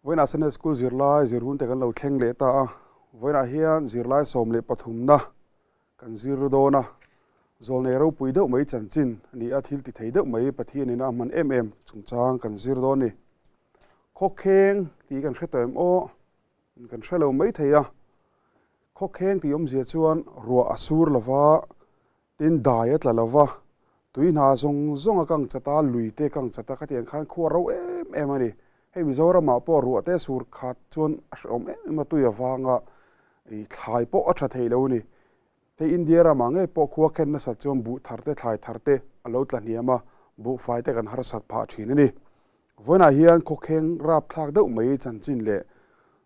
Vawiinah Sunday School zirlai zir hun te kan lo thleng leh ta a, vawiinah hian zirlai 13na kan zir dawn a, zawlnei ropui deuh mai chanchin a ni a, thil ti thei deuh mai Pathianin a hman em em chungchang kan zir dawn a ni. Khawkheng tih kan hre tawh em aw? Kan hre lo mai thei a, khawkheng tih awmzia chuan ruah a sur lova, Tin, dai a tla lo va, tui hna zawng zawng a kang chat a, lui te kang chat a, khatiang khan khua ro em em a ni. Hei Mizoramah pawh ruah te sur khat chuan a hrehawm em em a, tui avanga ih thlai pawh a tha thei lo a ni. Hei India ramah ngei pawh khua khen nasat chuan buh thar te, thlai thar te a lo tla hniam a, buhfai te kan harsat phah thin a ni. Vawiinah hian khawkheng rapthlak deuh mai chanchin leh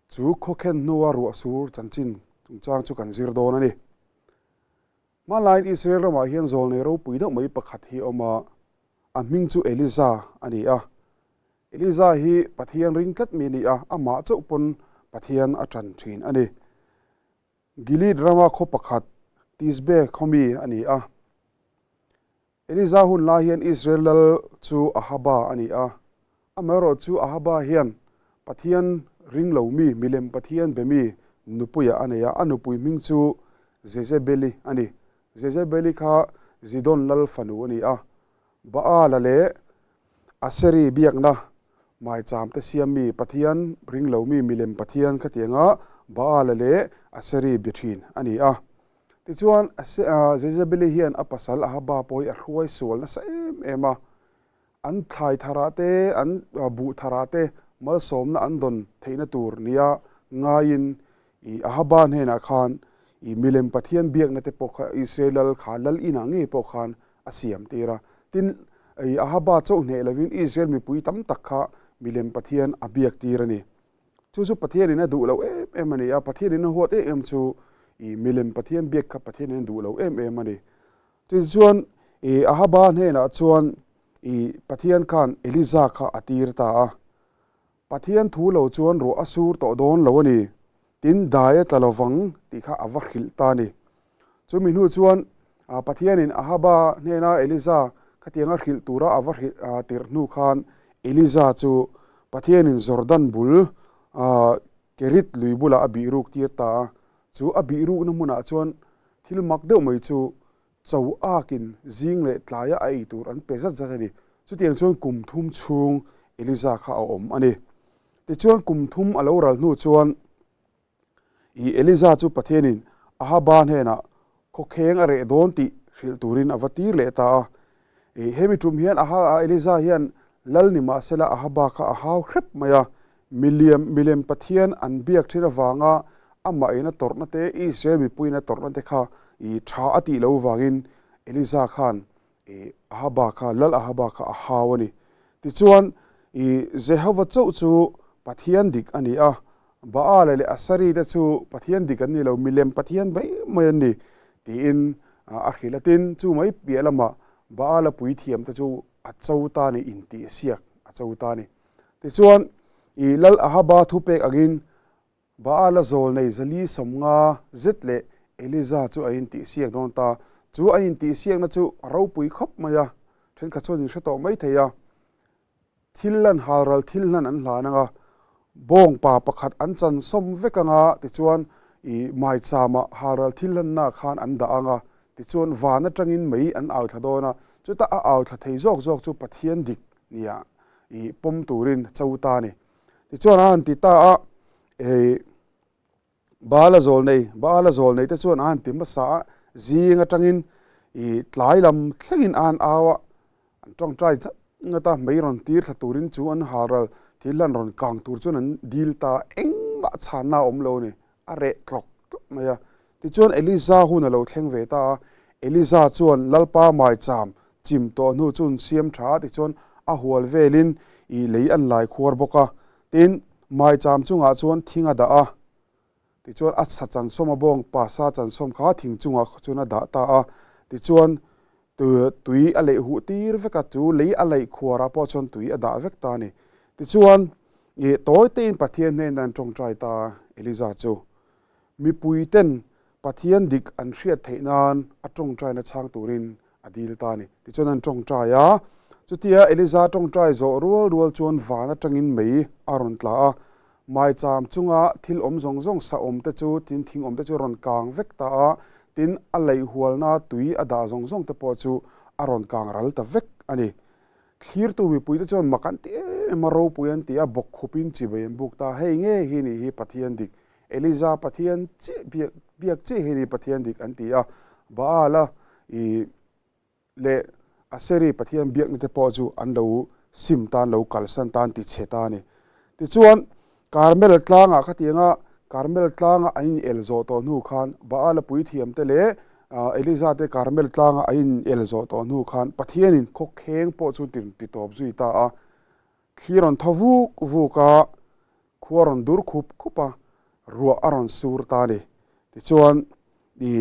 chu khawkhen hnua ruah sur chanchin chungchang chu kan zir dawn a ni. Hmanlaiin Israel ramah hian zawlnei ropui deuh mai pakhat hi a awm a, a hming chu Eliza a ni a. Eliza hi Pathian ring tlat mi a ni a, amah chauh pawn Pathian a tan thin a ni. Gilead rama khaw pakhat Tisbe khaw mi a ni a. Eliza hun lai hian Israel lal chu Ahaba a ni a. Amaherawh chu Ahaba hian Pathian ring lo mi, milem Pathian be mi nupuiah a nei a, a nupui hming chu Jezebeli a ni. Jezebeli kha Zidon lal fanu a ni a. Baala leh Aseri biakna maicham te siam mi Pathian ring lo mi, milem Pathian khatianga Baala leh Aseri be thin a ni a. Tichuan, Jezebeli hian a pasal Ahaba pawh hi a hruai sual nasa em em a. An thlai tharah te, an buh tharah te malsawmna an dawn theihna tur nia ngaiin i Ahaba hnenah khan i milem Pathian biakna te pawh kha Israel lal kha lal inah ngei pawh khan a siam tir a. Tin, i Ahaba chauh hneh lovin Israel mipui tam tak kha milem Pathian a biak tir a ni. Chu chu Pathianin a duh lo em em a ni a, Pathianin a huat em em chu i milem Pathian biak kha Pathianin a duh lo em em a ni. Tichuan, i Ahaba hnenah chuan i Pathian khan Eliza kha a tir ta a. Pathian thu lo chuan ruah a sur tawh dawn lo a ni, tin dai a tla lo vang tih kha a va hrilh ta a ni. Chumi hnu chuan Pathianin Ahaba hnena Eliza khatianga hrilh tura a va hrilh tirh hnu khan Eliza chu Pathianin Jordan bul Kerit lui bulah a bihruk tir ta a. Chu a bihrukna hmunah chuan Thil mak deuh mai chu cho akin zing leh tlaia a ei tur an pe zat zat a ni. Chutiang chuan kum thum chhung Eliza kha a awm a ni. Tichuan kum thum a lo ral hnu chuan i Eliza chu Pathianin Ahaba hnenah khawkheng a reh dawn tih hrilh turin a va tir leh ta a. I hemi tum hian Aha Eliza hian lal ni mahsela Ahaba kha a hau hrep mai a, Miliam milem Pathian an biak thin avanga amah in a tawrhna te, Israel mipuiin a tawrhna te kha i tha a tih lo vangin Eliza khan i Ahaba kha, Lal Ahaba kha a hau a ni. Tichuan, i Jehova chauh chu Pathian dik a ni a, Baala leh Asari te chu Pathian dik an ni lo, milem Pathian mai mai an ni, tiin a hrilh a. Tin, chu mai piah lamah Baala puithiam te chu a cho ta a ni, intihsiak a cho ta a ni. Tichuan, i Lal Ahaba thupek angin Baala zawl nei zali 50 zet leh Eliza chu a intihsiak dawn ta. Chu a intihsiakna chu a ropui khawp mai a, thenkhat chuan in hre tawh mai thei a. Thil lan halral thil hlan an hlan ang a, bawngpa pakhat an chan sawm vek ang a, tichuan i maichama halral thil hlannaah khan an dah ang a, tichuan van atangin mei an au thla dawn a, chuta a au thla thei zawk zawk chu Pathian dik nia i pawm turin cho ta a ni. Tichuan a han ti ta a, hei Baala zawl nei, Baala zawl nei te chuan a han ti hmasa a, zing atangin i tlai lam thlengin a han au a, an tawngtai zat ngat a, mei rawn tir thla turin chu an halral thil hlan rawn kang tur chuan an dil ta a, engmah chhanna a awm lo a ni, a reh tlawk tlawk mai a. Tichuan Eliza hun a lo thleng ve ta a, Eliza chuan Lalpa maicham chim tawh hnu chu an siam tha a, tichuan a hual velin ih lei an lai khuar bawk a. Tin, maicham chungah chuan thing a dah a, tichuan a sa chansawm a bawng pa sa chansawm kha thing chungah chuan a dah ta a, tichuan tui a leih huh tir vek a, chu lei a laih khuarah pawh chuan tui a dah vek ta a ni. Tichuan ih tawi tein Pathian hnenah an tawngtai ta a, Eliza chu. Mipuiten Pathian dik an hriat theih nan a tawngtaina chhang turin a dil ta a ni. Tichuan an tawngtai a, chutia Eliza tawngtai zawh rual rual chuan van atangin mei a rawn tla a. Maicham chunga thil awm zawng zawng sa awm te chu tin thing awm te chu a rawn kang vek ta a, tin a leih hualna tui a dah zawng zawng te pawh chu a rawn kang ral ta vek a ni. Thlirtu mipui te chuan mak an ti em em a, ropui an ti a, bawk khupin chibai an buk ta. Hei nge hi nih hi Pathian dik, Eliza Pathian chiah biak biak chiah hi ni Pathian dik an ti a, Baal-a i leh Aseri Pathian biakna te pawh chu an lo sim tan lo kalsan tan ti chhe ta a ni. Tichuan, Karmel tlangah khatianga Karmel tlanga an in el zawh tawh hnu khan Baal-a puithiam te leh Eliza te Karmel tlanga an in el zawh tawh hnu khan Pathianin khawkheng pawh chu ti tawp zui ta a. Thli rawn thaw vuk vuk a, khua rawn dur khup khup a, ruah a rawn sur ta a ni. Tichuan, i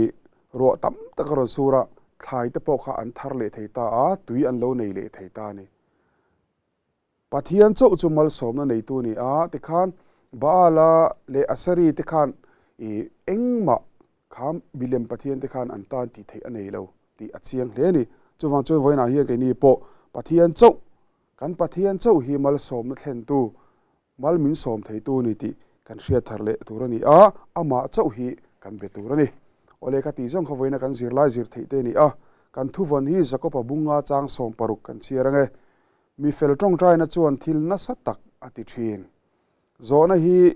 ruah tam tak a rawn sur a, thlai te pawh kha an thar leh thei ta a, tui an lo nei leh thei ta a ni. Pathian chauh chu malsawmna neitu a ni a, tikhan Baala leh Aseri te khan i engmah kha milem Pathian te khan an tan tih theih a nei lo tih a chiang hle a ni. Chuvang chuan vawiinah hian keini pawh Pathian chauh Kan Pathian chauh hi malsawmna thlentu, mal min sawm theitu a ni tih kan hriat thar leh tur a ni a, amah chauh hi kan be tur a ni. Awle ka tih zawng kha vawiina kan zirlai zir theih te a ni a, kan thuvawn hi Jakoba bunga chang 16 kan chhiar ange. Mi fel tawngtaina chuan thil nasa tak a ti thin. Zawhna hi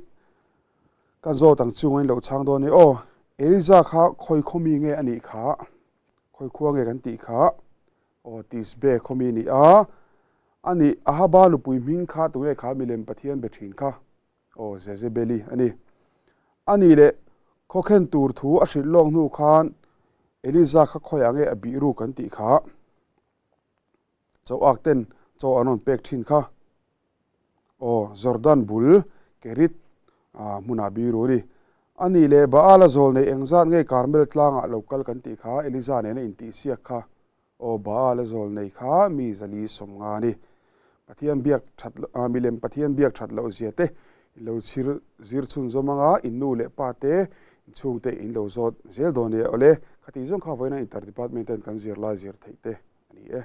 kan zawt ang chunga in lo chhang dawn e aw. Eliza kha khawi khaw mi nge a nih kha? Khawi khua nge kan tih kha? Aw Tisbe khaw mi ni a, a nih Ahaba nupui hming kha tunge kha milem Pathian be thin kha? Aw Jezebeli a ni. A nih leh khawkhen tur thu a hrilh lawk hnu khan Eliza kha khawiah nge a bih ruk an tih kha? Chauhak ten chaw an rawn pek thin kha. Aw, Jordan bul Kerit hmunah biru a ni. A nih leh Baal-a zawl nei engzat nge Karmel tlangah lo kal kan tih kha Eliza nena intihsiak kha. Aw, Baal-a zawl nei kha mi zali 50 a ni. Pathian biak that milem Pathian biak that loh zia te in lo chhir zir chhunzawm anga in nu leh pa te in chhungte in lo zawt zel dawn e. Awle, khatih zawng kha vawiina inter department ten kan zirlai zir theih te a ni e.